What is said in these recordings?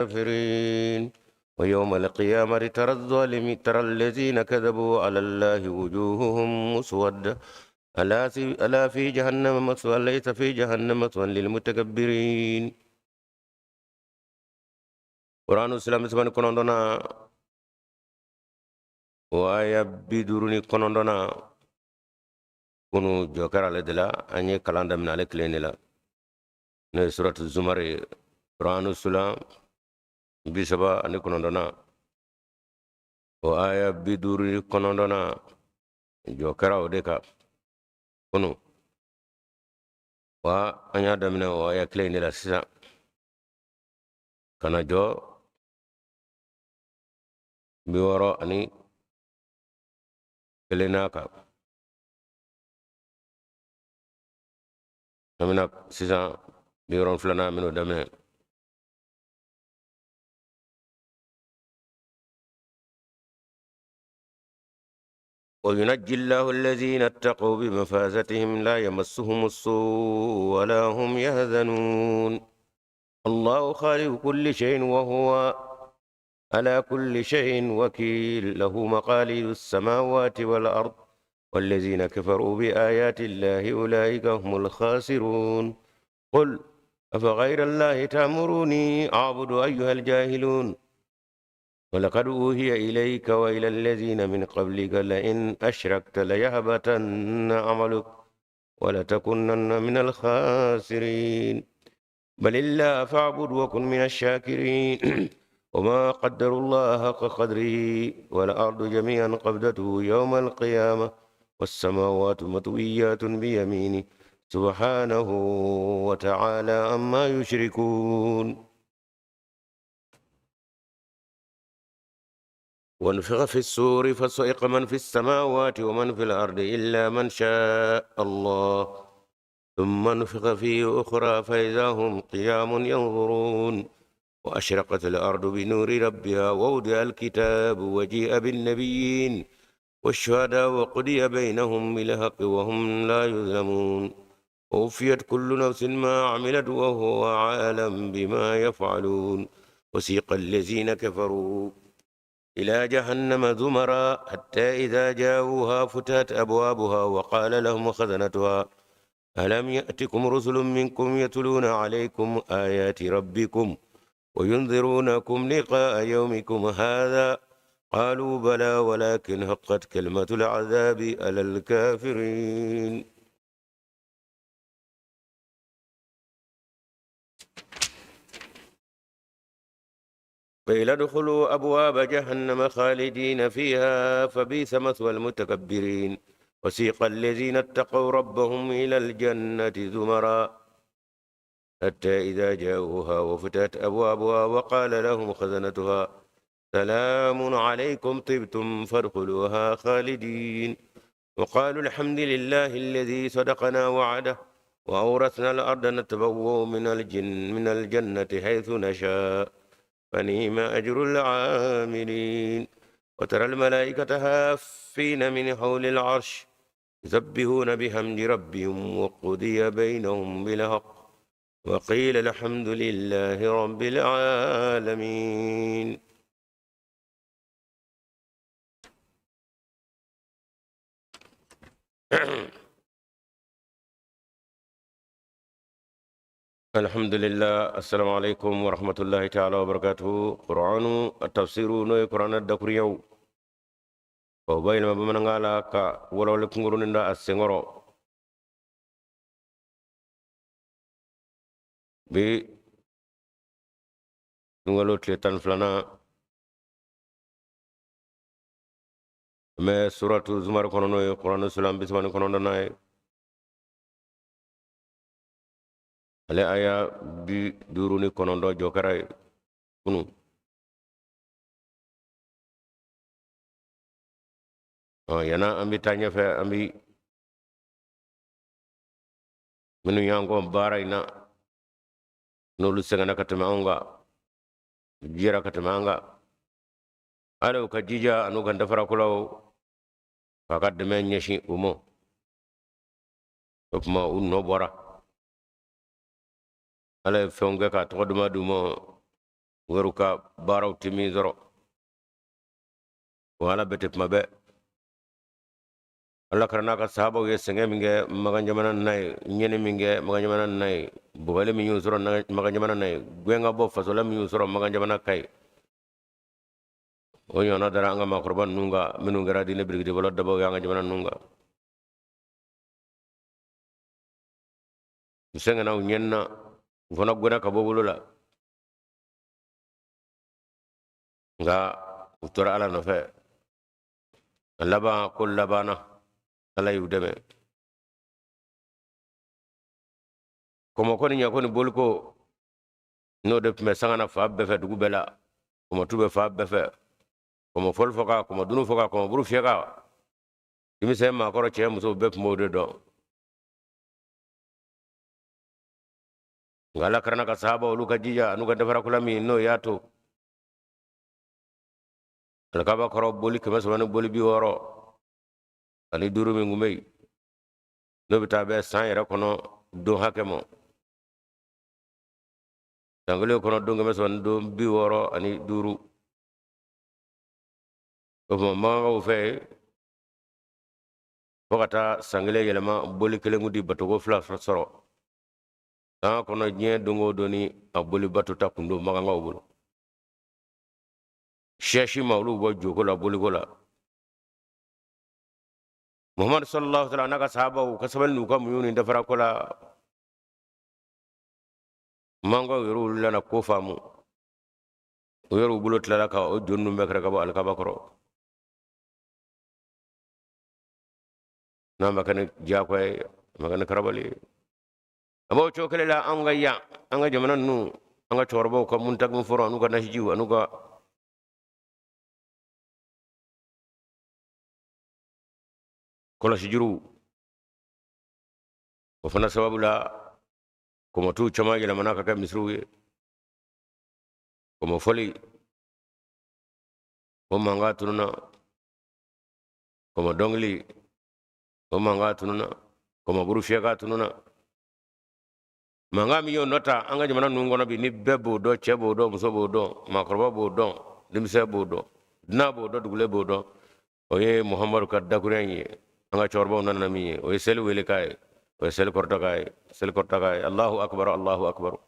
الكافرين. ويوم القيامة ترى الظالمين ترى الذين كذبوا على الله وجوههم مسودة ألا في جهنم مثوى ليس في جهنم مثوى للمتكبرين. قرآن الإسلام سبحانه كنوندنا وآية بدورني كنوندنا kunu jɔkɛra ale de la an ye kalan daminɛ ale kelen de la n'o ye suratu zumar ye kuranu sura 39nan o aya 59nan jɔ kɛra o de kan kunu wa an y'a daminɛ o aya kelen de la sisan ka na jɔ 61nan kan. An bɛna sisan 62nan an bɛn'o daminɛ. وينجي الله الذين اتقوا بمفازتهم لا يمسهم السوء ولا هم يحزنون. الله خالق كل شيء وهو على كل شيء وكيل له مقاليد السماوات والأرض والذين كفروا بآيات الله أولئك هم الخاسرون. قل أفغير الله تأمروني أعبد أيها الجاهلون. ولقد أوحي إليك وإلى الذين من قبلك لئن أشركت ليهبطن عملك ولتكونن من الخاسرين. بل الله فاعبد وكن من الشاكرين. وما قدروا الله حق قدره والأرض جميعا قبضته يوم القيامة والسماوات مطويات بيمينه سبحانه وتعالى عما يشركون. ونفخ في الصور فصعق من في السماوات ومن في الأرض إلا من شاء الله ثم نفخ فيه أخرى فإذا هم قيام ينظرون. وأشرقت الأرض بنور ربها ووضع الكتاب وجيء بالنبيين والشهداء وقضي بينهم بالحق وهم لا يظلمون. ووفيت كل نفس ما عملت وهو عالم بما يفعلون. وسيق الذين كفروا إلى جهنم زمرا حتى إذا جاءوها فتحت أبوابها وقال لهم خزنتها ألم يأتكم رسل منكم يتلون عليكم آيات ربكم وينذرونكم لقاء يومكم هذا؟ قالوا بلى ولكن حقت كلمة العذاب على الكافرين. قيل ادخلوا أبواب جهنم خالدين فيها فبئس مثوى المتكبرين. وسيق الذين اتقوا ربهم إلى الجنة زمرا حتى إذا جاءوها وفتحت أبوابها وقال لهم خزنتها سلام عليكم طبتم فادخلوها خالدين. وقالوا الحمد لله الذي صدقنا وعده وأورثنا الأرض نتبوأ من الجنة حيث نشاء فنعم أجر العاملين. وترى الملائكة هافين من حول العرش يسبحون بحمد ربهم وقضي بينهم بالحق وقيل الحمد لله رب العالمين. الحمد لله. السلام عليكم ورحمة الله تعالى وبركاته. قرآن التفسير نوي قرآن الدكريو وبين ما بمنغالا كا ولو لكنغرون دا السنغرو bi sunkalo tile 12nan an bɛ suratu zumar kɔnɔ n'o ye kuranɛ sura 39nan ye ale aya 59 jɔ kɛra ye kunun. Yana an bɛ taa ɲɛfɛ an bɛ minnu y'an kɔn baara in na n'olu sɛgɛnna ka tɛmɛ anw kan jɛra ka tɛmɛ an kan hali u ka jija an'u ka dafarakolaw k'a ka dɛmɛ ɲɛsin u ma o tuma u nɔ bɔra. Ala ye fɛnw kɛ k'a tɔgɔ duman d'u ma U yɛrɛw ka baaraw tɛ min sɔrɔ, o Ala bɛ ten tuma bɛɛ. Ala kira n'a ka sahabaw ye sɛgɛn min kɛ Makan jamana na ye, ɲɛni min kɛ Makan jamana na ye, bugɔli min y'u sɔrɔ Makan jamana na ye, gɛn ka bɔ faso la min y'u sɔrɔ Makan jamana ka ye, o ɲɔgɔnna dara an ka maakɔrɔba ninnu kan, minnu kɛra diinɛ birikidibɔla dabaw ye an ka jamana ninnu kan. U sɛgɛnna, u ɲɛnina, u fana gɛnna ka bɔ bolo la, nka u tora Ala nɔfɛ. A laban ko labanna, Ala y'u dɛmɛ. Kɔmɔko ni ɲako ni boliko, n'o de tun bɛ sanga na fan bɛɛ fɛ, dugu bɛɛ la, kɔmɔtu bɛ fan bɛɛ fɛ, kɔmɔ fɔli fɔ ka, kɔmɔ dunu fɔ ka, kɔmɔ buru fiyɛ ka, denmisɛn, maakɔrɔ, cɛ, muso, bɛɛ tun b'o de dɔn. Nka Ala kira n'a ka sahaba, olu ka jija an'u ka dafarakula min n'o y'a to alikaba kɔrɔ boli 300 ni boli 65 min tun bɛ yen, n'o bɛ taa bɛn san yɛrɛ kɔnɔ don hakɛ ma, san kelen kɔnɔ don 300 ni don 65, o tuma makankaw fɛ yen, fo ka taa san kelen yɛlɛma, boli kelen kun ti batoko fila sɔrɔ san kɔnɔ. Diɲɛ don o don ni a boli bato ta kun don makankaw bolo, siyasi ma olu bɔ joko la, boliko la. Muhammadu sallallahu alaihi wasallam n'a ka sahabaw ka sabali n'u ka muɲu ni dafarako la, makankaw yɛrɛ wulila na ko faamu, u yɛrɛ bolo tilala ka o jo ninnu bɛɛ kɛrɛ ka bɔ alikaba kɔrɔ. N'a ma kɛ ni diyagoya ye, a ma kɛ ni karabali ye. A b'o cogo kelen la anw ka yan, an ka jamana ninnu, an ka cɛkɔrɔbaw ka muntakimu fɔlɔ an'u ka nasijiw an'u ka kɔlɔsijuruw, o fana sababu la kɔmɔtuw caman yɛlɛmana ka kɛ misiriw ye. Kɔmɔfɔli o mankan tununa, kɔmɔ dɔnkili o mankan tununa, kɔmɔburu fiyɛka tununa. Mankan min y'o nɔ ta an ka jamana ninnu kɔnɔ bi, ni bɛɛ b'o dɔn, cɛ b'o dɔn, muso b'o dɔn, maakɔrɔba b'o dɔn, denmisɛn b'o dɔn, dunan b'o dɔn, dugulen b'o dɔn, o ye Muhamadu ka dakurunya in ye. An ka cɛkɔrɔbaw nana min ye, o ye seli welekan ye, o ye seli kɔrɔtakan ye, seli kɔrɔtakan ye: Allahu akbar, Allahu akbar,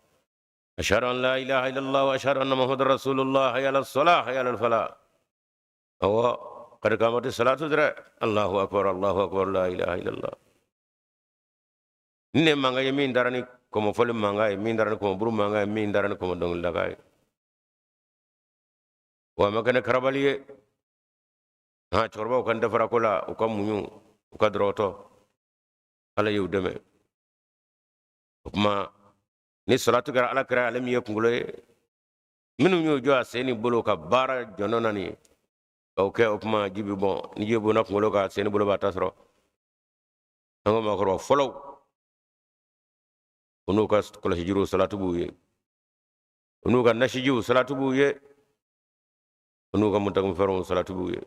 ashhadu an la ilaha illallah wa ashhadu anna muhammadar rasulullah, hayya ala salah, hayya ala falah. Awɔ, kad kamati salatu dɛrɛ, Allahu akbar, Allahu akbar, la ilaha illallah. Ne mankan ye min dara ni kɔmɔfɔli mankan ye, min dara ni kɔmɔburu mankan ye, min dara ni kɔmɔ dɔnkilidakan ye, wa a ma kɛ ni karabali ye. Han, cɛkɔrɔbaw ka dafarako la, u ka muɲu, u ka dɔrɔtɔ, Ala y'u dɛmɛ. O tuma ni salatu kɛra Ala kira, ale min ye kunkolo ye, minnu y'o jɔ a sen ni bolo ka baara jɔnɔ na nin ye k'o kɛ, o tuma ji bɛ bɔn. Ni ji bɔnna kunkolo kan, sen ni bolo b'a ta sɔrɔ. An ka maakɔrɔba fɔlɔw, u n'u ka kɔlɔsijuruw, salatu b'u ye, u n'u ka nasijiw, salatu b'u ye, u n'u ka muntakimifɛnw, salatu b'u ye.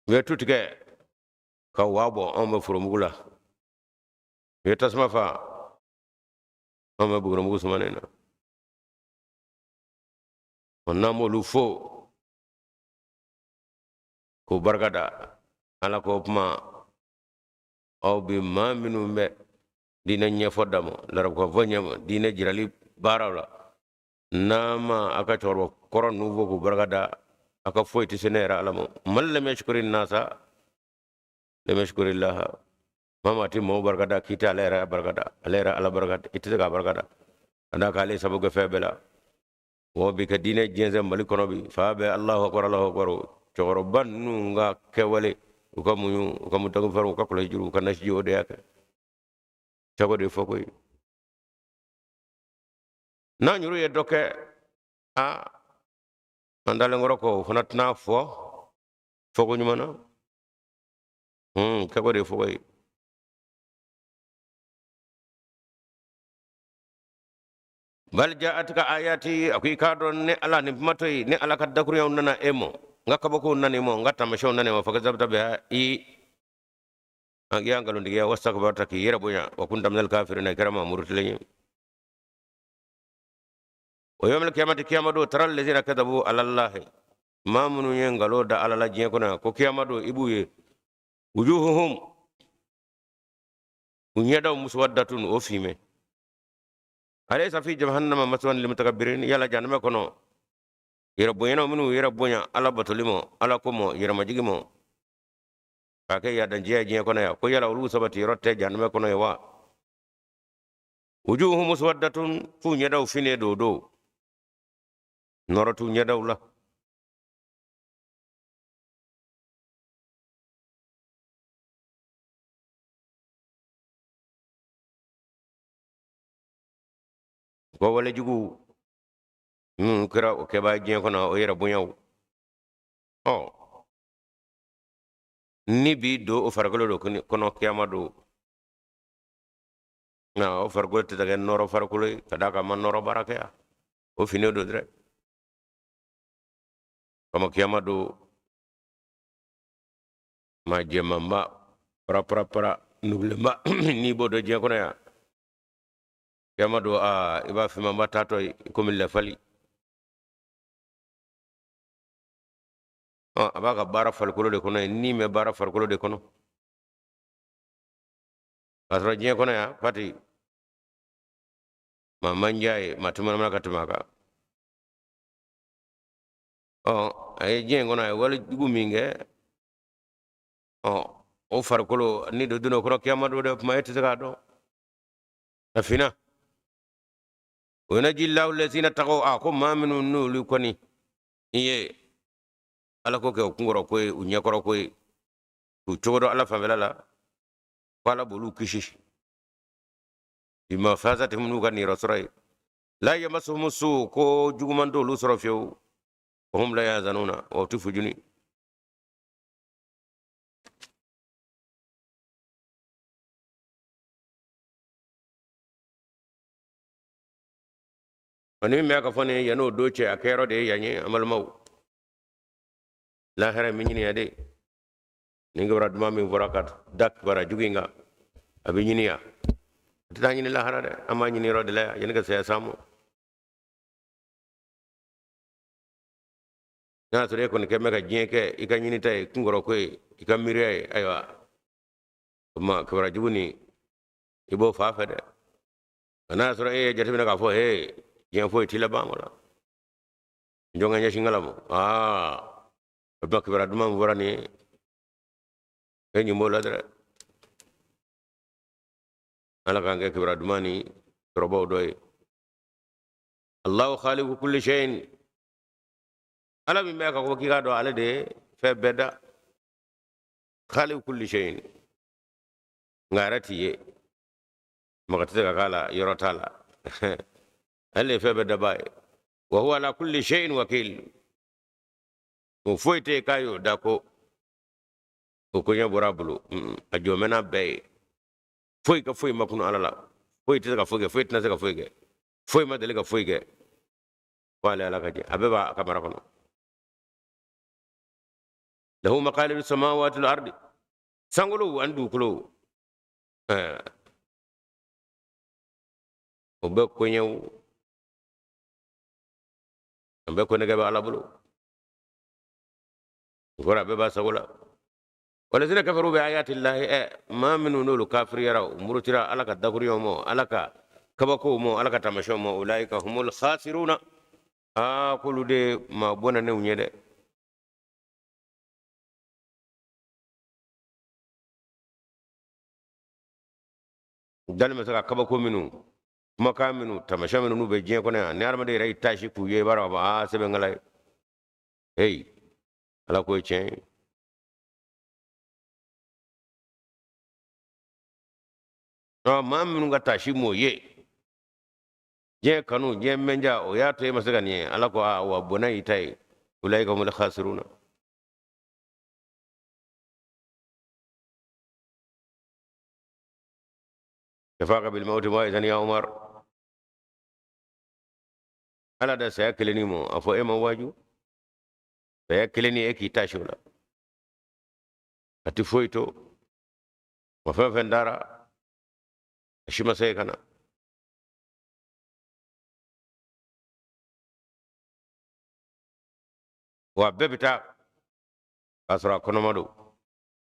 U ye tu tigɛ ka waa bɔ, anw bɛ foromugu la. U ye tasuma fa, anw bɛ bugurumugu sumanen na. N'an b'olu fo k'o barika da Ala ko, kuma aw bi maa minnu bɛ diinɛ ɲɛfɔ dama, larabukafɔ ɲɛma, diinɛ jirali baaraw la, n'a ma a ka cɛkɔrɔba kɔrɔ ninnu fo k'u barika da, a ka foyi tɛ se ne yɛrɛ Ala ma. Man lam yashkuri nasa lam yashkuri laha. Maa maa tɛ maaw barika da, k'i tɛ ale yɛrɛ barika da, ale yɛrɛ Ala barika da, i tɛ se k'a barika da, ka d'a kan ale sababu kɛ fɛn bɛɛ la. Mɔgɔ bi ka diinɛ jɛnsɛn Mali kɔnɔ bi, fan bɛɛ Alahu akbar, Alahu akbar. Cɛkɔrɔba ninnu ka kɛwale, u ka muɲu, u ka muntakimifɛnw, u ka kɔlɔsi juru, u ka nasiji, o de y'a kɛ jago de ye. Fɔ koyi, n'an yɛrɛ ye dɔ kɛ, a an dalen kɔrɔ kɔ, o fana tɛna fɔ fɔko ɲuman na. Kɛko de ye fɔko ye. Bal ja'atka ayati, a ko i k'a dɔn ne Ala nin kuma to yen, ne Ala ka dakurunyaw nana e ma, n ka kabakow nana e ma, n ka taamasiyɛnw nana e ma, fakazabta biha, i an y'a nkalontigiya, wastakbarta, k'i yɛrɛ bonya, wa kunta minal kafirina, i kɛra maa murutilen ye. Wa yawmal qiyamati, kiyama don, taral lazina kadabu ala Allahi, maa minnu ye nkalon da Ala la diɲɛ kɔnɔ, ko kiyama don i b'u ye, wujuhuhum, u ɲɛdaw, muswaddatun, o finmɛ. Alaysa fi jahannama maswan lilmutakabbirin? Yala jahanama kɔnɔ, yɛrɛ bonyanaw minnu yɛrɛ bonya Ala batoli ma, Ala ko ma, yɛrɛmajigi ma, k'a kɛ yadanciya diɲɛ kɔnɔ yan, ko yala olu sabati yɔrɔ tɛ jahanama kɔnɔ ye wa? Wujuhum muswaddatun, k'u ɲɛdaw finnen don, don nɔrɔ t'u ɲɛdaw la. Ko wale jugu minnu kɛra o kɛbaa diɲɛ kɔnɔ, o yɛrɛ bonyaw, ɔ ni bi don o farikolo do kɔnɔ kiyama don, nka o farikolo tɛ kɛ nɔrɔ farikolo ye, ka d'a kan a ma nɔrɔ baara kɛ yan, o finnen don dɛrɛ kama. Kiyama don, maa jɛmanba para para para nugulenba, n'i b'o dɔn diɲɛ kɔnɔ yan, kiyama don aa i b'a finmanba taatɔ ye komi lɛfali. Ɔ a b'a ka baara farikolo de kɔnɔ yen, ni bɛ baara farikolo de kɔnɔ, k'a sɔrɔ diɲɛ kɔnɔ yan pati maa man diya ye, maa tɛ manamana ka tɛmɛ a kan. Ɔ a ye diɲɛ in kɔnɔ, a ye wale jugu min kɛ, ɔ o farikolo ni dɔ donna o kɔnɔ kiyama don dɛ, kuma e tɛ se k'a dɔn, a finna. Wa yunajillahu lazina taqaw, a ko maa minnu n'olu kɔni i ye Ala ko kɛ u kunkɔrɔ ko ye, u ɲɛkɔrɔ ko ye, k'u cogo dɔn Ala fanfɛla la, ko Ala b'olu kisi bimafazatihim, n'u ka niyɔrɔ sɔrɔ ye. La yamasuhumu su, ko juguman t'olu sɔrɔ fiyewu. Wa hum la yahzanuna, wa u tɛ fujuni. Ani min bɛ ka fɔ nin ye, yan'o don cɛ, a kɛyɔrɔ de ye yan ye. An balimaw, lahara min ɲini de, nin kibaruya duman min fɔra ka da kibaruya jugu in kan, a bɛ ɲini yan, a tɛ taa ɲini lahara dɛ. An b'a ɲini yɔrɔ de la yan, yanni ka saya s'an ma. N'a y'a sɔrɔ e kɔni kɛ bɛ ka diɲɛ kɛ i ka ɲinita ye, kunkɔrɔ ko ye, i ka miiriya ye, ayiwa, o tuma kibaruya jugu nin, i b'o fa fɛ dɛ. Nka n'a y'a sɔrɔ e ye jateminɛ k'a fɔ he, diɲɛ foyi t'i laban o la, jɔn ka ɲɛsin kala ma, aa o tuma kibaruya duman min fɔra nin ye, e ɲin b'o la dɛ. Ala k'an kɛ kibaruya duman nin sɔrɔbaw dɔ ye. Allahu khaliqu kulli shay'in, Ala min bɛ ka ko k'i k'a dɔn, ale de ye fɛn bɛɛ da. Khaliqu kulli shay'in, nka a yɛrɛ t'i ye, mɔgɔ tɛ se ka k'a la, yɔrɔ t'a la, ale de ye fɛn bɛɛ dabaa ye. Wa huwa ala kulli shay'in wakil, o foyi tɛ yen k'a y'o da ko o koɲɛ bɔra a bolo, a jɔ mɛnna bɛɛ ye. Foyi ka foyi ma kunu Ala la, foyi tɛ se ka foyi kɛ, foyi tɛna se ka foyi kɛ, foyi ma deli ka foyi kɛ fo ale Ala ka jɛ, a bɛɛ b'a ka mara kɔnɔ. Lahu maqalidu samawati wal ardi, sankolow ani dugukolow, o bɛɛ koɲɛw, a bɛɛ konnɛgɛ bɛ Ala bolo, o kɔrɔ a bɛɛ b'a sago la. Walazina kafaru bi ayati llahi, maa minnu n'olu kafiriyara, u murutira Ala ka dakuruɲɛw ma, Ala ka kabakow ma, Ala ka taamasiyɛnw ma, ulaika humul khasiruna, aa k'olu de maa bɔnɛnenw ye dɛ. Dali bɛ se ka kabako minnu, kumakan minnu, taamasiyɛn minnu n'u bɛ diɲɛ kɔnɔ yan, ni hadamaden yɛrɛ y'i taasi k'u ye, i b'a dɔn k'a fɔ aa sɛbɛnkala ye, heyi, Ala ko ye tiɲɛ ye. Maa minnu ka taasi m'o ye, diɲɛ kanu, diɲɛ mɛnja, o y'a to e ma se ka nin ye, Ala ko aa wa bɔnɛ y'i ta ye. Ulaika humul khasiruna. Kafaka bil mawti maw'izan ya Umar, Ala da saya kelenni mɔ, a fɔ e ma waaju, saya kelenni e k'i taasi o la, a ti foyi to wa, fɛn fɛn dara a si ma se ka na. Wa bɛɛ bɛ taa k'a sɔrɔ a kɔnɔma don.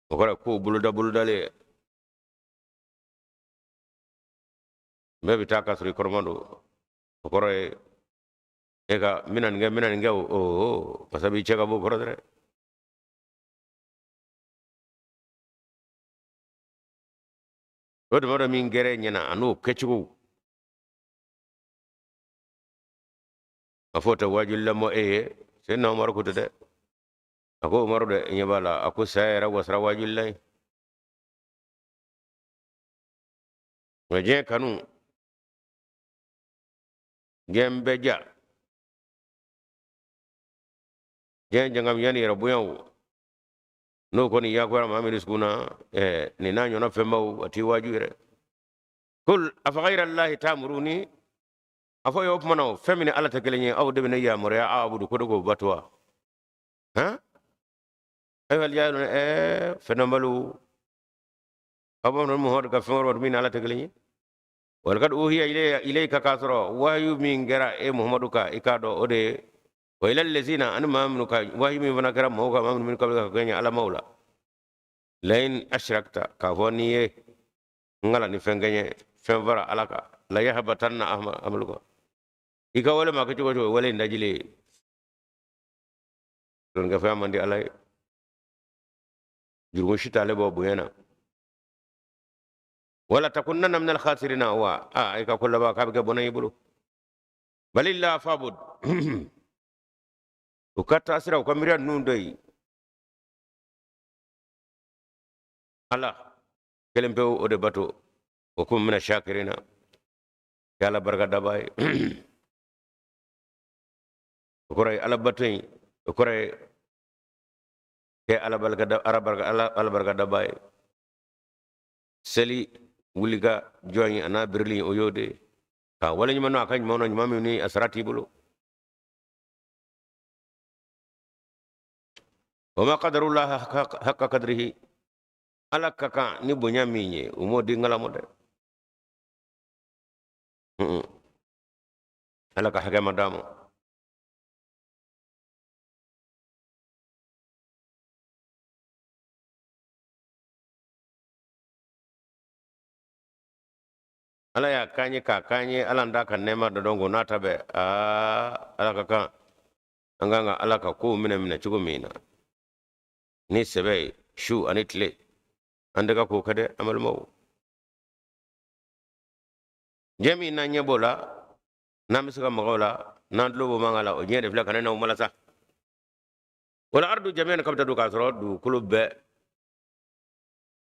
O kɔrɔ ye kow boloda bolodalen ye. Bɛɛ bɛ taa k'a sɔrɔ i kɔnɔma don. O kɔrɔ ye e ka n bɛna nin kɛ, n bɛna nin kɛ, o masa b'i cɛ ka bɔ o kɔrɔ dɛ. O tuma dɔ min kɛra e ɲɛna a n'o kɛcogo, a fɔ o tɛ waajuli lamɔ e ye. Seyidina Umaru ko tɛ dɛ. A ko Umaru dɛ, ɲɛ b'a la, a ko saya yɛrɛ wasara waajuli la ye. Nka diɲɛ kanu, diɲɛ bɛɛ ja, diɲɛ jangamiya ni yɛrɛ bonyaw, n'o kɔni yakuyara maa min dusukun na, nin n'a ɲɔgɔnna fɛnbaw, a t'i waaju yɛrɛ. Kul afagayra allahi ta'muruni, a fɔ o tuma na, o fɛn min ni Ala tɛ kelen ye, aw de bɛ ne yamaruya a'budu ko de k'o bato wa? Han, ayyuhal jahilun, fɛndɔnbaliw, aw b'a fɔ Muhamadu ka fɛn wɛrɛ bato min ni Ala tɛ kelen ye. Walakad uhiya ilayka, k'a sɔrɔ wahayu min kɛra e Muhamadu kan, i k'a dɔn o de ye, wa ila lezina, ani maa minnu ka wahayu min fana kɛra mɔgɔw kan, maa minnu min qablika ka kɛɲɛ alamaw la, lain ashrakta, k'a fɔ n'i ye n ni fɛn kɛɲɛ, fɛn fara Ala kan, la yahbatanna amaluka, i ka wale ma kɛ cogo cogo, wale in dajilen ye. Dɔnnikɛfɛn man di Ala ye, jurumu si t'ale bɔ bonya na. Wala takunanna minal khasirina, wa a i ka ko laban k'a bɛ kɛ bɔnɛ y'i bolo. Balillah fa'bud, u ka taasira, u ka miiriya ninnu dɔ ye Ala kelen pewu, o de bato. Wa kun mina shakirina, kɛ Ala barika dabaa ye. O kɔrɔ ye Ala bato in, o kɔrɔ ye kɛ Ala barika da, Ala barika, Ala barika dabaa ye. Seli wuli ka jɔ in a n'a birili, o y'o de ye k'a waleɲuman dɔn a ka ɲuman na, ɲuman min ni a sara t'i bolo. Wa ma qadarullah haqqa qadrihi, Ala ka kan ni bonya min ye, u m'o di ŋalamu dɛ. Ala ka hakɛ ma d'a ma. Ala y'a k'an ye, k'a k'an ye, Ala d'a ka nɛɛma dɔ dɔn ko n'a ta bɛɛ. Aa, Ala ka kan, an kan ka Ala ka kow minɛ minɛ cogo min na ni sɛbɛ ye su ani tile, an tɛ ka k'o kɛ dɛ, an balimaw. Diɲɛ min n'an ɲɛ b'o la, n'an bɛ se ka maga o la, n'an tulo b'o mankan la, o diɲɛ de filɛ ka ne n'aw malasa. Wala ardu jami'an qabdatu, k'a sɔrɔ dugukolo bɛɛ,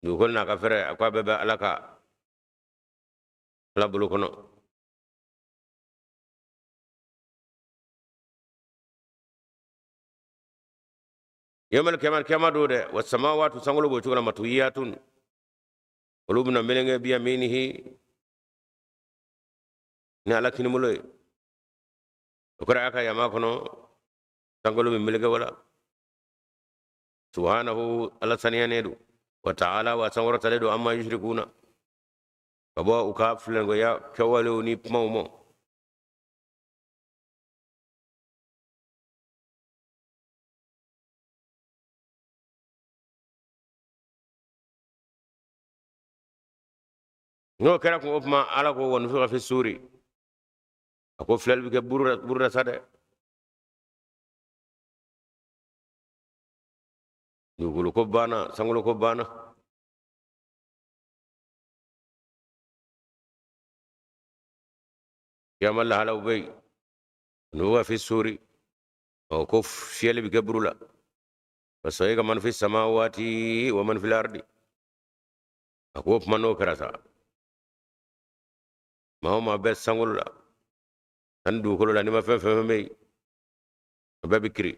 dugukolo n'a ka fɛrɛ, a ko a bɛɛ bɛ Ala ka, Ala bolo kɔnɔ. Yawmal kiyama, kiyama don dɛ, wa samawatu, sankolo b'o cogo la, matwiyatun, olu bɛna melenge, biyaminihi, ni Ala kinibolo ye. O kɔrɔ y'a ka yama kɔnɔ, sankolo bɛ meleke wala. Subhanahu, Ala saniyanen don, wa ta'ala, wa sankɔrɔtalen don, amma yushrikuna, ka bɔ u ka filankafoya kɛwalew ni kumaw ma. N'o kɛra kun o tuma, Ala ko wa nufixa fi suri, a ko filɛli bɛ kɛ buru la sa dɛ. Dugukolo ko banna, sankolo ko banna. Kiyama lahalaw bɛ yen. Nufixa fi suri, ɔ ko fiyɛli bɛ kɛ buru la. Fasaiqa man fi samawati wa man fil ardi, a ko o tuma n'o kɛra sa, maa o maa bɛ sankolo la ani dugukolo la, n'i ma fɛn fɛn fɛn bɛ yen, a bɛɛ bɛ kiri.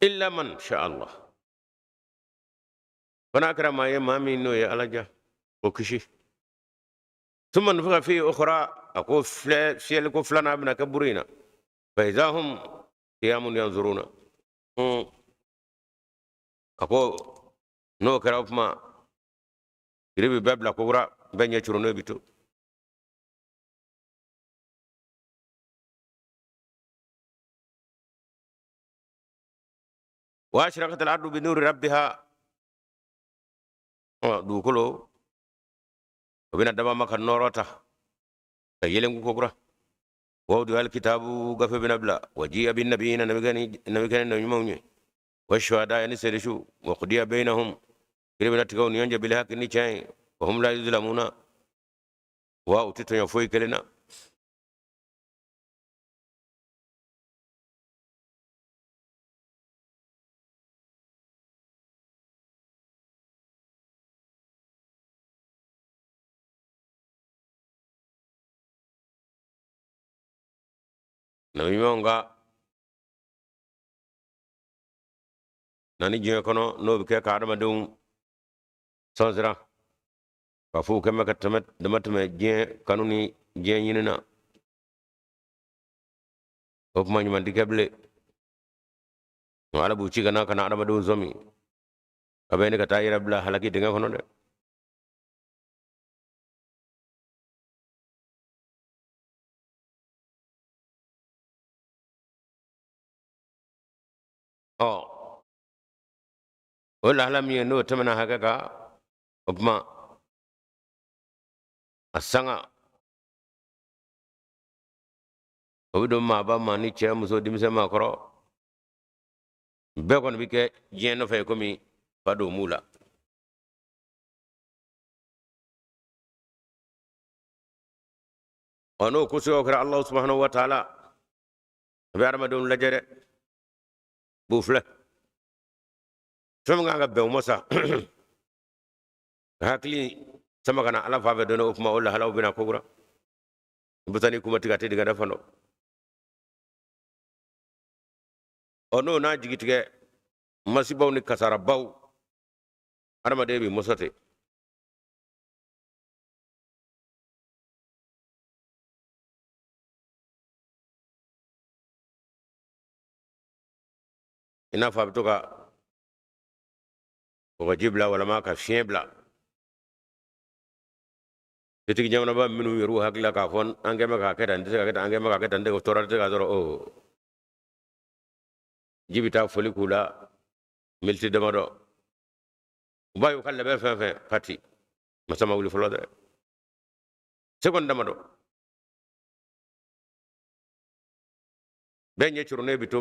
Illa man sha Allah, fana kɛra maa ye, maa min n'o ye Ala ja, o kisi. Summa nufixa fi ukhra, a ko filɛ, fiyɛli ko filanan bɛna kɛ buru in na. Fa iza hum qiyamun yanzuruna, a ko n'o kɛra o tuma Kiri bɛ bɛɛ bila kokura, bɛɛ ɲɛ curunnen bi to. Wa ashraqat al-ardu bi nuri rabbiha, dugukolo o bɛna daba ma ka nɔɔrɔ ta ka yelenku kokura. Wa wudi'a al-kitabu, gafe bɛna bila. Wa ji'a bin nabiyina, nabi kɛnɛ na ɲumanw ye. Wa shuhada, ni seedesu. Wa qudiya bainahum, kiri bɛna tigɛ u ni ɲɔgɔn cɛ bil haqqi, ni tiɲɛ ye. Wa hum la yuzlamuna, wa u tɛ tɔɲɔ foyi kelen na. Nabi ɲumanw ka nani diɲɛ kɔnɔ, n'o bɛ kɛ ka adamadenw sɔnsira k'a fɔ u kɛn bɛ ka tɛmɛ dama tɛmɛ diɲɛ kanu ni diɲɛ ɲini na, o kuma ɲuman tɛ kɛ bilen. Ala b'u ci ka na ka na adamadenw sɔmi, a bɛ ɲini ka taa yɛrɛ bila halaki dingɛ kɔnɔ dɛ. Ɔ o lahala min ye n'o tɛmɛna hakɛ kan, o tuma a sanga o bɛ don maaba ma ni cɛ, muso, denmisɛn, maakɔrɔ, bɛɛ kɔni bɛ kɛ diɲɛ nɔfɛ komi fa don m'u la. Ɔ n'o ko suguyaw kɛra, Alahu subahanahu wa taala a bɛ adamadenw lajɛ dɛ, b'u filɛ fɛn min kan ka bɛn o ma sa, ka hakili sama ka na Ala fan fɛ dɔɔni. O tuma o lahalaw bɛna kokura, i bɛ taa ni kuma tigɛ a tɛ dingɛ fan dɔ. Ɔ n'o n'a jigitigɛ masibaw ni kasarabaw, adamaden bɛ mɔsɔ ten. I n'a fɔ a bɛ to ka kɔgɔji bila walama ka fiɲɛ bila. Setigi jamanaba minnu yɛrɛ hakili la k'a fɔ an kɛn bɛ k'a kɛ tan, n tɛ se ka kɛ tan, an kɛn bɛ k'a kɛ tan, n tɛ tɔɔrɔ tɛ se ka sɔrɔ. O ji bɛ taa foli k'u la miniti damadɔ, u b'a ye u ka labɛn fɛn fɛn pati masa ma wuli fɔlɔ dɛ, seconde damadɔ bɛɛ ɲɛ curunnen bɛ to,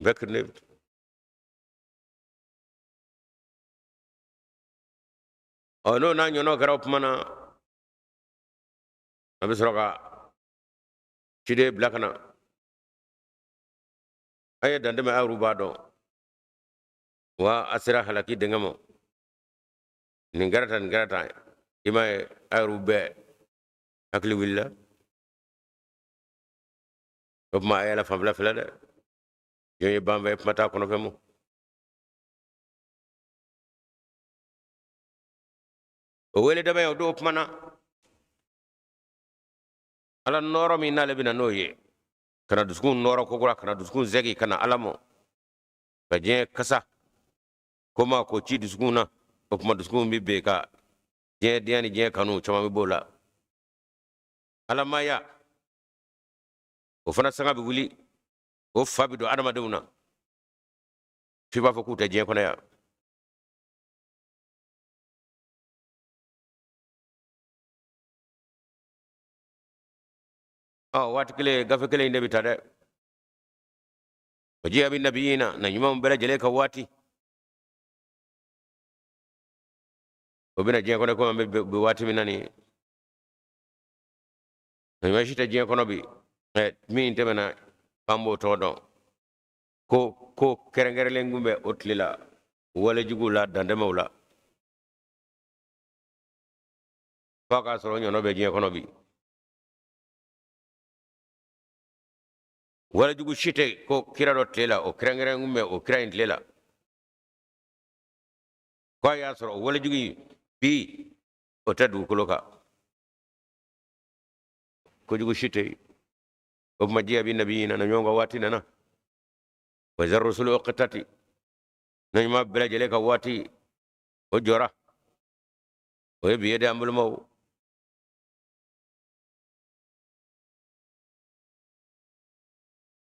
bɛɛ kirinnen bɛ to. Ɔ n'o n'a ɲɔgɔnnaw kɛra, o tuma na a bɛ sɔrɔ ka ciden bila ka na. A ye dantɛmɛ, a yɛrɛw b'a dɔn wa a sera halaki dingɛ ma, nin kɛra tan, nin kɛra tan, i m'a ye a yɛrɛw bɛɛ hakili wulila. O tuma a yɛlɛ fanfɛla filɛ dɛ, jɔn ye banfɛ, kuma t'a kɔnɔfɛn ma. O wele dama ye o don kuma na, Ala nɔɔrɔ min n'ale bɛna n'o ye ka na dusukun nɔɔrɔ kokura, ka na dusukun zɛgi ka na Ala mɔ, ka diɲɛ kasa ko ma k'o ci dusukun na. O tuma dusukun bɛ ben ka diɲɛ diya ni diɲɛ kanu caman bɛ b'o la. Alamaya o fana sanga bɛ wuli, o fa bɛ don adamadenw na f'i b'a fɔ k'u tɛ diɲɛ kɔnɔ yan. Ɔ waati kelen gafe kelen in de bɛ ta dɛ. O jiya bi nabiyina na ɲumanw bɛɛ lajɛlen ka waati o bɛna diɲɛ kɔnɔ komi an bɛ waati min na nin ye, na ɲuman si tɛ diɲɛ kɔnɔ bi min tɛmɛna k'an b'o tɔgɔ dɔn ko kɛrɛnkɛrɛnlen kun bɛ o tile la walejuguw la, dantɛmɛw la, f'a k'a sɔrɔ o ɲɔgɔn bɛ diɲɛ kɔnɔ bi. Walejugu si tɛ ko kira dɔ tile la o kɛrɛnkɛrɛn kun bɛ o kira in tile la, k'a y'a sɔrɔ o walejugu in bi o tɛ dugukolo kan, kojugu si tɛ yen. O tuma jiya bi nabiyina na ɲɔgɔn ka waati nana, wa iza rusulu uqitati, na ɲuman bɛɛ lajɛlen ka waati o jɔra, O ye bi ye dɛ, an balimaw.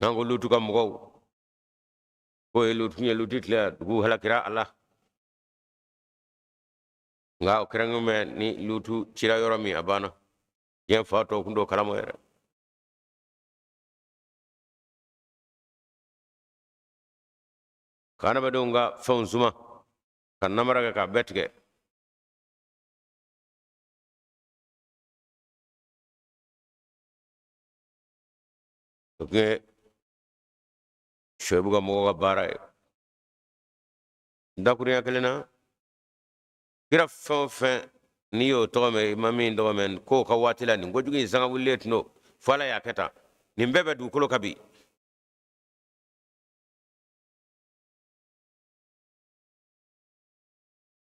N'an ko Lutu ka mɔgɔw k'o ye Lutu ye, Lutu tile dugu halakira a la. Nka o kɛra mɛn ni Lutu cira yɔrɔ min, a banna. Diɲɛ fa tɔw kun t'o kalama yɛrɛ. Ka adamadenw ka fɛnw suma, ka namara kɛ k'a bɛɛ tigɛ. O tun ye Suwayibu ka mɔgɔw ka baara ye. Dakurunya kelen na, kira fɛn o fɛn n'i y'o tɔgɔ mɛn, i ma min tɔgɔ mɛn, k'o ka waati la nin kojugu in sanga wulilen tun don, fo Ala y'a kɛ tan. Nin bɛɛ bɛ dugukolo kan bi.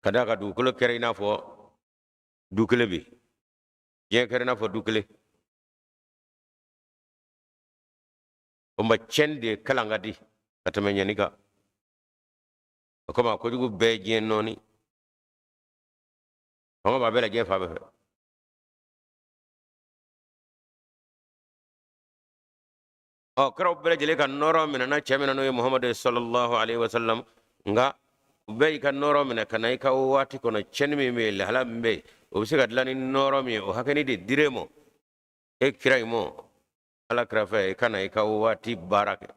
Ka d'a kan dugukolo kɛra i n'a fɔ du kelen bi, diɲɛ kɛra i n'a fɔ du kelen. O ma tiɲɛni de kalan ka di ka tɛmɛ ɲɛni kan. O kama kojugu bɛɛ ye diɲɛ nɔɔni, fanga b'a bɛɛ la diɲɛ fan bɛɛ fɛ. Ɔ, kiraw bɛɛ lajɛlen ka nɔɔrɔ minɛna cɛ min na, n'o ye Muhamadu ye sallallahu alaihi wasallam. Nka bɛɛ y'i ka nɔɔrɔ minɛ ka na i ka waati kɔnɔ. Tiɲɛni min bɛ yen, lahala min bɛ yen, o bɛ se ka dilan ni nɔɔrɔ min ye, o hakɛni de dir'e ma, e kira in ma, Ala kira fɛ, i ka na i ka waati baara kɛ.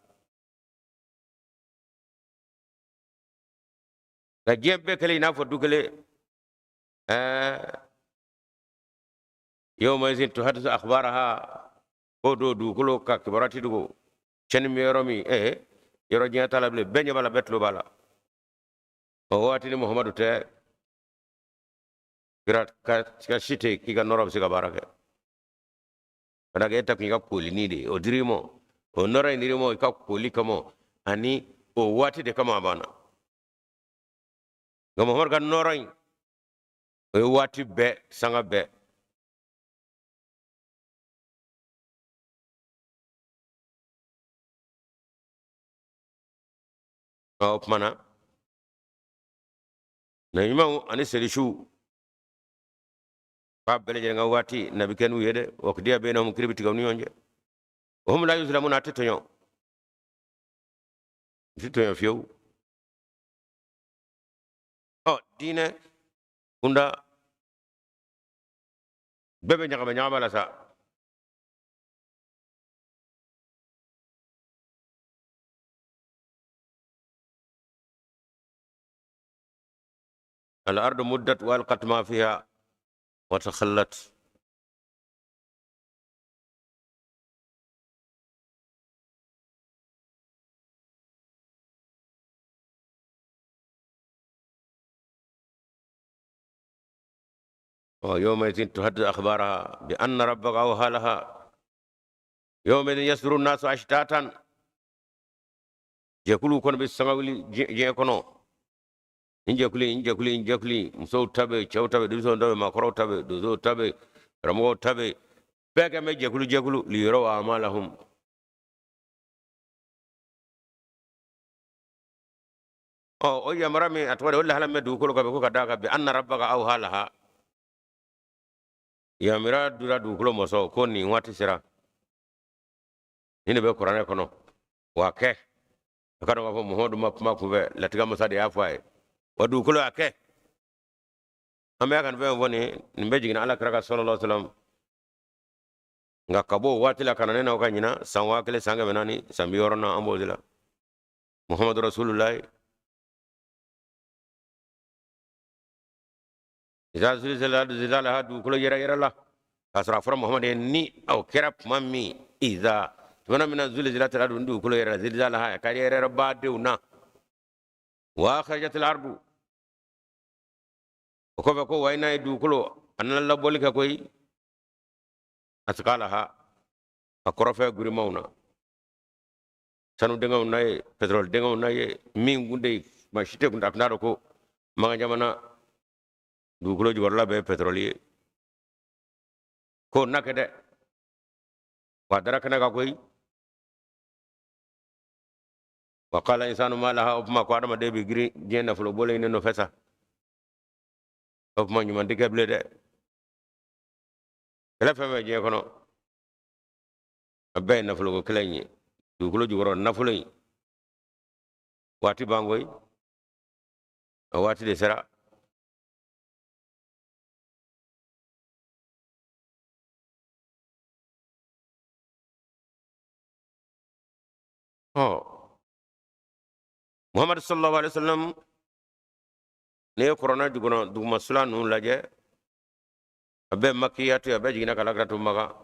Nka diɲɛ bɛɛ kɛlen i n'a fɔ du kelen. Yawma izin tuhaddisu akhbaraha, ko do dugukolo ka kibaruya ti dogo. Tiɲɛni bɛ yɔrɔ min, yɔrɔ diɲɛ t'a la bilen, bɛɛ ɲɛ b'a la, bɛɛ tulo b'a la. O waati ni Muhamadu tɛ, kira ka si tɛ k'i ka nɔɔrɔ bɛ se ka baara kɛ. Ka d'a kan e ta kun y'i ka kolini de ye, o dir'i ma, o nɔɔrɔ in dir'i ma i ka koli kama ani o waati de kama, a banna. Nka Muhamadu ka nɔɔrɔ in, o ye waati bɛɛ, sanga bɛɛ. O tuma na, nabi ɲumanw ani selisiw k'a bɛɛ lajɛlen ka waati nabi kɛ n'u ye dɛ. Wa qudiya bainahum, kiri bɛ tigɛ u ni ɲɔgɔn cɛ. Wa hum la yuzlamuna, a tɛ tɔɲɔ, n tɛ tɔɲɔ fiyewu. Ɔ, diinɛ kunda bɛɛ bɛ ɲagama ɲagama la sa. Al-ardu muddat wa alqat ma fiha wa takhallat. ويومئذ تحدث أخبارها بأن ربك أوحى لها. يومئذ يصدر الناس أشتاتا. Jɛkuluw kɔnɔ bɛ sanga wuli diɲɛ kɔnɔ. Nin jɛkulu in, jɛkulu in, jɛkulu in, musow ta bɛ, cɛw ta bɛ, denmisɛnw ta bɛ, maakɔrɔw ta bɛ, donsow ta bɛ, karamɔgɔw ta bɛ, bɛɛ kɛ bɛ jɛkulu jɛkulu. Liyuraw amalahum. Ɔ, o yamara min a tɔgɔ de, o lahala min bɛ dugukolo kan bɛ, ko ka d'a kan bi anna rabbaka awha laha, yamara dira dugukolo mɔsɔn ko nin waati sera, nin de bɛ kuranɛ kɔnɔ wa kɛ. A ka dɔn k'a fɔ Muhamadu ma kuma kunfɛ, latigɛ masa de y'a fɔ a ye, wa dugukolo y'a kɛ. An bɛ ka nin fɛn fɔ, nin bɛ jiginna Ala kira kan sallallahu alaihi wasallam. Nka ka bɔ o waati la ka na ne n'aw ka ɲinan san 1460 na, an b'o de la. Muhamadu rasulullahi. Iza zulzilat zilzalaha, dugukolo yɛrɛ yɛrɛ la k'a sɔrɔ a fɔra Muhamadu ye ni o kɛra tuma min. Iza tuma min na zulzilat al-ardu, dugukolo yɛrɛ la, zilzalaha, ka yɛrɛ yɛrɛ badenw na. Wa akhrajatil ardu, o kɔfɛ ko wa i n'a ye dugukolo a nana labɔli kɛ koyi, asqalaha, a kɔrɔfɛ girimanw na, sanu dingɛw na ye, pétrole dingɛw na ye, min kun tɛ yen, maa si tɛ kun a tun t'a dɔn ko Makan jamana dugukolo jukɔrɔla bɛɛ ye pétrole ye. K'o na kɛ dɛ, wa dara kɛnɛ kan koyi. Wa qala insanu ma laha, o tuma ko adamaden bɛ girin diɲɛ nafolo bɔlen in de nɔfɛ sa. O tuma ɲuman tɛ kɛ bilen dɛ. Kɛlɛ fɛn fɛn diɲɛ kɔnɔ, a bɛɛ ye nafoloko kɛlɛ in ye, dugukolo jukɔrɔ nafolo in. Waati ban koyi, a waati de sera. Ɔ, Muhammadu sallallahu alaihi wasallam, n'i ye kuranɛ jukɔrɔ duguma sura ninnu lajɛ, a bɛɛ makiyatu, a bɛɛ jiginna ka alakira to Maka.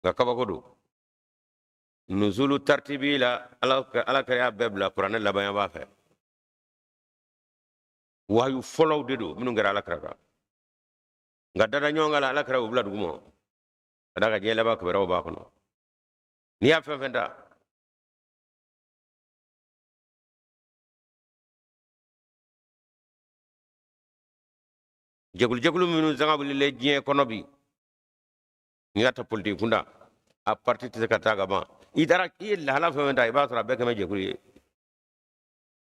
Nka kabako don, nuzulu tartibi la, ala kɛra y'a bɛɛ bila kuranɛ laban b'a fɛ. Wahayu fɔlɔw de don minnu kɛra ala kira kan, nka dada ɲɔgɔn kan la, ala kira y'u bila duguma ka d'a kan diɲɛ laban kibaruyaw b'a kɔnɔ. N'i y'a fɛn fɛn ta, jɛkulu jɛkulu minnu sanga wulilen diɲɛ kɔnɔ bi, n'i y'a ta politiki kunda, a parti tɛ se ka taa ka ban. I taara, i ye lahala fɛn fɛn ta, i b'a sɔrɔ a bɛɛ kɛmɛ jɛkulu ye.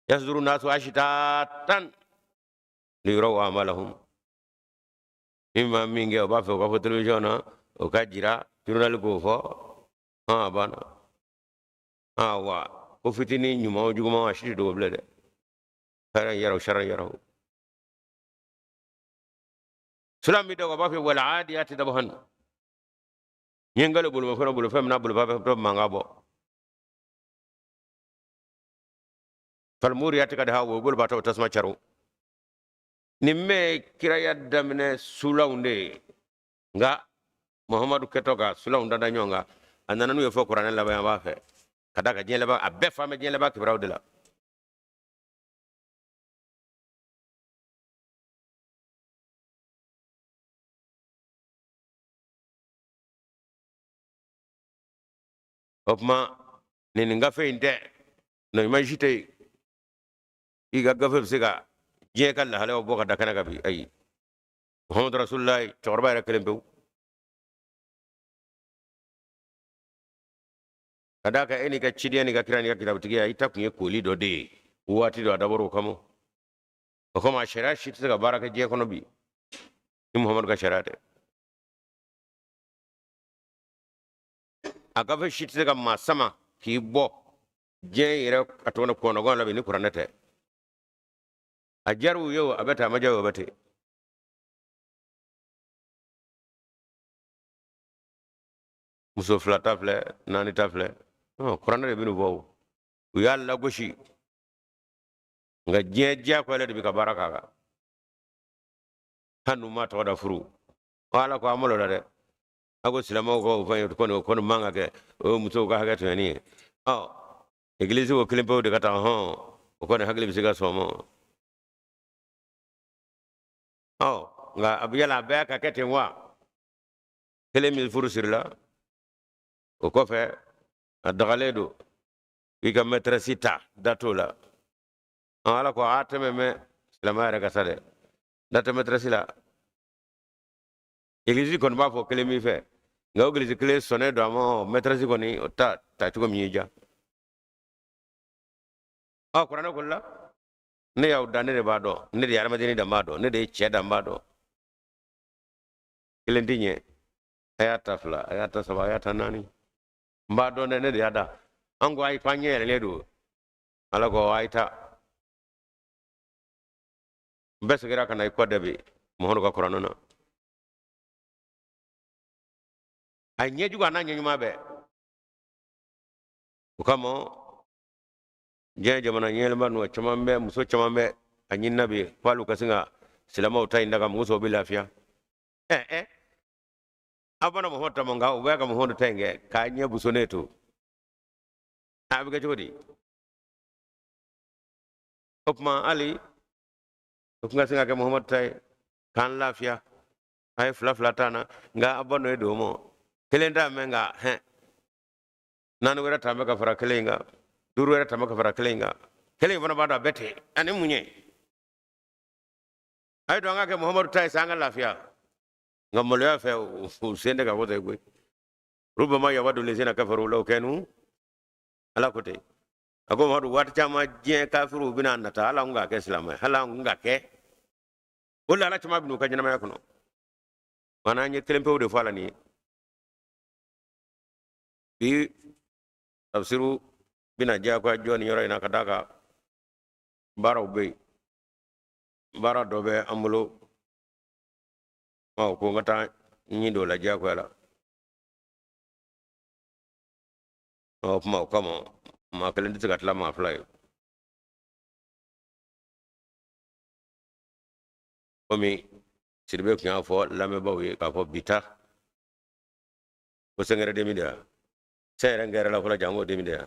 Yasuduru nasu ashitatan liyuraw amalahum. Min ma min kɛ, o b'a fɛ o ka fɔ télévision na, o ka jira journal k'o fɔ. Hɔn, a banna. Hɔn, wa ko fitinin, ɲuman o juguman, a si tɛ dogo bilen dɛ. Khairan yarahu, sharan yarahu. Sura min dɔw b'a fɔ wal adiyati dabhan, n ye n kali bolomafɛn na, bolofɛn min na bolofɛn bɛ mankan bɔ. Falmuriyati kadha, wo bolibaatɔ tasuma caro. Nin bɛɛ kiraya daminɛ sulaw de ye, nka Muhamadu kɛtɔ ka sulaw dada ɲɔgɔn kan, a nana n'u ye fɔ kuranɛ laban yan b'a fɛ ka da ka diɲɛ laban, a bɛɛ fan bɛ diɲɛ laban kibaruyaw de la. O tuma nin gafe in tɛ nɔ ɲuman si tɛ yen i ka gafe bɛ se ka diɲɛ ka lahalayaw bɔ ka da kɛnɛ kan bi. Ayi, Muhamadu Rasulullahi cɛkɔrɔba yɛrɛ kelen pewu, ka d'a kan e n'i ka cidenya n'i ka kira n'i ka kitabutigiya, i ta kun ye koli dɔ de ye waati dɔ, a dabɔra o kama. O kama a sariya si tɛ se ka baara kɛ diɲɛ kɔnɔ bi ni Muhamadu ka sariya tɛ. A gafe si tɛ se ka maa sama k'i bɔ diɲɛ yɛrɛ a tɔgɔ kɔnɔgɔn la bi ni kuranɛ tɛ. A diyara u ye o, a bɛ ten, a ma diya u ye o, a bɛ ten. Muso fila ta filɛ, naani ta filɛ, kuranɛ de bɛ nin fɔ. O u y'a lagosi, nka diɲɛ diyagoyalen de bɛ ka baara k'a kan, hali n'u ma tɔgɔ da furu. Ala ko a malo la dɛ, a ko silamɛw ka o fɛn kɔni, o kɔni man ka kɛ, o ye musow ka hakɛ tɔɲɔni ye. Ɔ, egilizi o kelen pewu de ka taa hɔn, o kɔni hakili bɛ se ka sɔn ma. Ɔ, nka a bɛ yala a bɛɛ ka kɛ ten wa? Kelen min furu sirila o kɔfɛ, a dagalen don i ka mɛtɛrɛsi ta, da t'o la. Ala ko a tɛmɛ mɛ silamɛya yɛrɛ ka sa dɛ, da tɛ mɛtɛrɛsi la. Egilizi kɔni b'a fɔ kelen min fɛ, nka o egilizi kelen sɔnnen don a ma. Mɛtɛrɛsi kɔni, o ta ta cogo min y'i diya. Ɔ, kuranɛ ko la, ne y'aw dan, ne de b'a dɔn, ne de ye hadamadenni dan b'a dɔn, ne de ye cɛ dan b'a dɔn. Kelen tɛ ɲɛ, a y'a ta fila, a y'a ta saba, a y'a ta naani, n b'a dɔn dɛ, ne de y'a da. An ko ayi, k'an ɲɛ yɛlɛlen don. Ala ko ayi ta n bɛɛ seginna ka na i kɔ dɛ bi Muhamadu ka kuranɛ na. A ɲɛjugu a n'a ɲɛɲuman bɛɛ. O kama diɲɛ jamana ɲɛlenba ninnu caman bɛ, muso caman bɛ a ɲinina bi k'olu ka sin ka silamɛw ta in daga, musow bɛ lafiya. Ɛ ɛ, aw bana Muhamadu ta ma, nka u bɛ ka Muhamadu ta in kɛ k'a ɲɛ busonnen to, a bɛ kɛ cogo di? O tuma hali o tun ka se ka kɛ Muhamadu ta ye k'an lafiya. A ye fila fila ta na, nka a ba nɔ ye don ma kelen t'a mɛn, nka hɛn naani wɛrɛ ta bɛ ka fara kelen in kan, duuru wɛrɛ ta bɛ ka fara kelen in kan, kelen in fana b'a dɔn a bɛɛ ten. Ani mun ye a ye don an ka kɛ Muhamadu ta ye sa, an ka lafiya. Nka maloya fɛ, u sen tɛ ka fɔ ten koyi. Rubama yawadu lezina kafaru law kanu, Ala ko ten. A ko Mamadu, waati caman diɲɛ kafiriw bɛna nata, hali an k'a kɛ silamɛ, hali an k'a kɛ. O laala caman bɛ n'u ka ɲɛnamaya kɔnɔ. Maana an ye kelen pewu de fɔ a la nin ye. Bi tafsiru bɛna diyagoya jɔ nin yɔrɔ in na ka d'a kan baaraw bɛ yen. Baara dɔ bɛ an bolo, ko n ka taa ɲin dɔ la diyagoya la. O kuma o kama maa kelen tɛ se ka tila maa fila ye. Komi Sidibe tun y'a fɔ lamɛnbaaw ye k'a fɔ bi ta ko sɛngɛrɛ demi de ya, sɛn yɛrɛ ngɛrɛ la fɔlɔ jango demi de ya.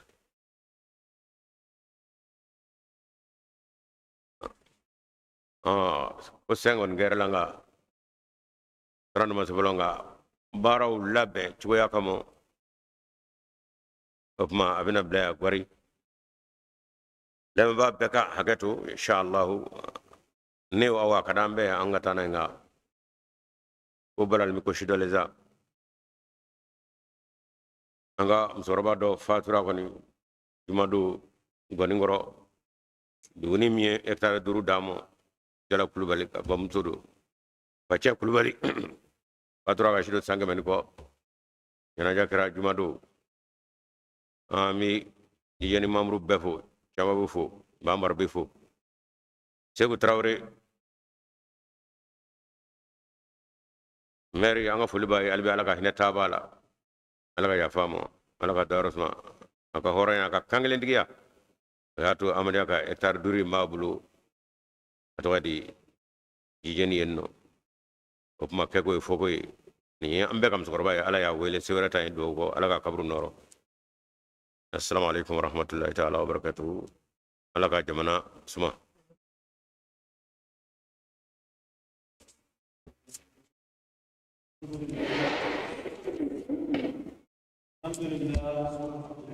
Ko sɛn kɔni gɛrɛ la nka taara ma se fɔlɔ, nka baaraw labɛn cogoya kama o tuma a bɛna bila yan gwari. Lamɛnbaa bɛɛ ka hakɛ to inshallahu, ne wa awa ka d'an bɛɛ ye an ka taa n'a ye, nka ko balali ko si dɔ le sa. An ka musokɔrɔba dɔ fatura kɔni jumadon Gɔninkɔrɔ, duguni min ye hectare 5 d'a ma, Jala Kulubali ka bamuso don, Facɛ Kulubali fatura ka si don san 100 ni kɔ. Ɲɛnajɛ kɛra jumadon. An bɛ Yeni mamuru bɛɛ fo, caman bɛ fo, Bamara bɛ fo, Segu Tarawele mɛri, an ka foli b'a ye hali bi. Ala ka hinɛ taabaa la, Ala ka yafa a ma, Ala ka dayɔrɔ suma, a ka hɔrɔnya, a ka kankelentigiya, o y'a to Amadiya ka hectare 5 in b'a bolo, a tɔgɔ di Jijeni yen nɔ. O kuma kɛko ye fɔko ye. Nin ye an bɛɛ ka musokɔrɔba ye, Ala y'a wele se wɛrɛ ta ye, dugawu kɔ, Ala ka kaburu nɔrɔ. Assalamu alaikum warahmatullahi ta'ala wabarakatuhu. Ala ka jamana suma. Alhamdulillah.